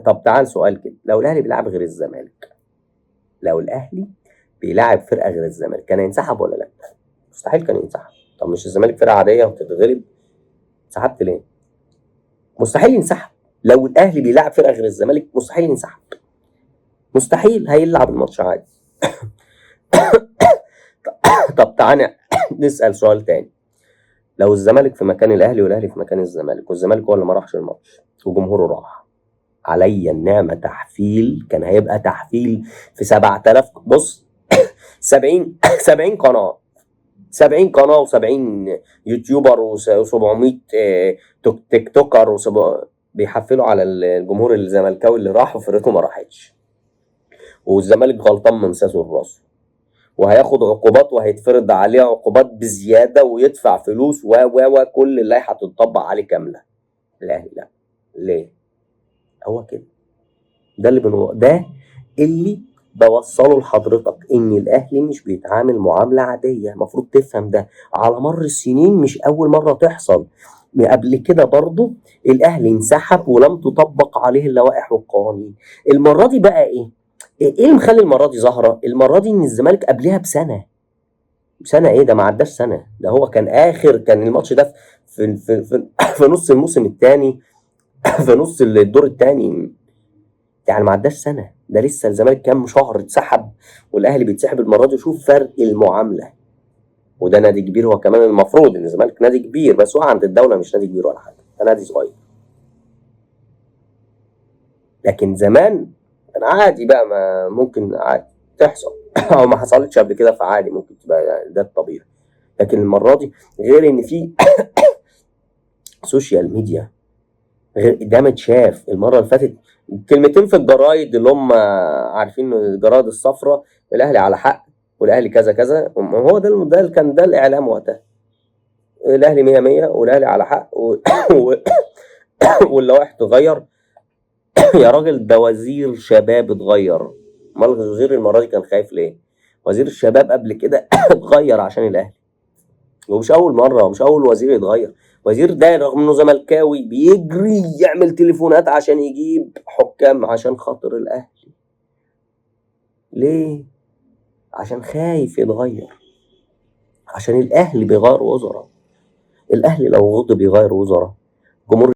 طب تعال سؤال كده، لو الاهلي بيلعب غير الزمالك، لو الاهلي بيلعب فرقه غير الزمالك كان هينسحب ولا لا؟ مستحيل كان ينسحب. طب مش الزمالك فرقه عادية وبتتغلب، انسحبت ليه؟ مستحيل ينسحب. لو الاهلي بيلعب فرقه غير الزمالك مستحيل ينسحب، مستحيل، هيلعب الماتش عادي. طب تعالى نسال سؤال تاني، لو الزمالك في مكان الاهلي والاهلي في مكان الزمالك، والزمالك هو اللي ما راحش الماتش وجمهوره راح، عليا النعمة تحفيل، كان هيبقى تحفيل في 7000، بص 70 قناة، 70 قناة و70 يوتيوبر و700 تيك توكر بيحفلوا على الجمهور الزملكاوي اللي راح وفرقته ما راحتش، والزمالك غلطان من ساسه لراسه، وهياخد عقوبات وهيتفرض عليه عقوبات بزيادة ويدفع فلوس و و و كل اللائحة تتطبق عليه كاملة. الاهلي لا، ليه؟ هو كده. ده اللي ده اللي بوصله لحضرتك، ان الاهلي مش بيتعامل معاملة عادية، المفروض تفهم ده على مر السنين، مش اول مرة تحصل. قبل كده برضه الاهلي انسحب ولم تطبق عليه اللوائح والقوانين. المرة دي بقى ايه؟ ايه اللي مخلي المرة دي ظاهره؟ المرة دي ان الزمالك قبلها بسنة، سنة ايه ده؟ ما عداش سنة، ده هو كان اخر، كان الماتش ده في في في, في نص الموسم الثاني، في نص الدور الثاني، يعني ما عداش سنة، ده لسه الزمالك كام شهر اتسحب والاهلي بيتسحب المرة دي. شوف فرق المعاملة، وده نادي كبير، هو كمان المفروض ان الزمالك نادي كبير، بس هو عند الدولة مش نادي كبير ولا حاجة، ده نادي صغير. لكن زمان كان عادي بقى، ما ممكن عادي تحصل او ما حصلتش قبل كده، فعادي ممكن تبقى ده الطبيعي. لكن المرة دي غير ان في social media، غير ده متشاف المرة اللي فاتت كلمتين في الجرايد اللي هم عارفين الجرايد الصفراء، الاهلي على حق والاهلي كذا كذا، هو ده ده كان ده الاعلام وقتها، الاهلي 100 100 والاهلي على حق واللوائح تغير. يا راجل ده وزير شباب اتغير، امال الوزير المرة دي كان خايف ليه؟ وزير الشباب قبل كده اتغير عشان الاهلي، ومش اول مرة ومش اول وزير يتغير. وزير ده رغم انه زملكاوي بيجري يعمل تليفونات عشان يجيب حكام عشان خاطر الاهلي. ليه؟ عشان خايف يتغير، عشان الاهلي بيغير وزراء. الاهلي لو غضب يغير وزراء، جمهور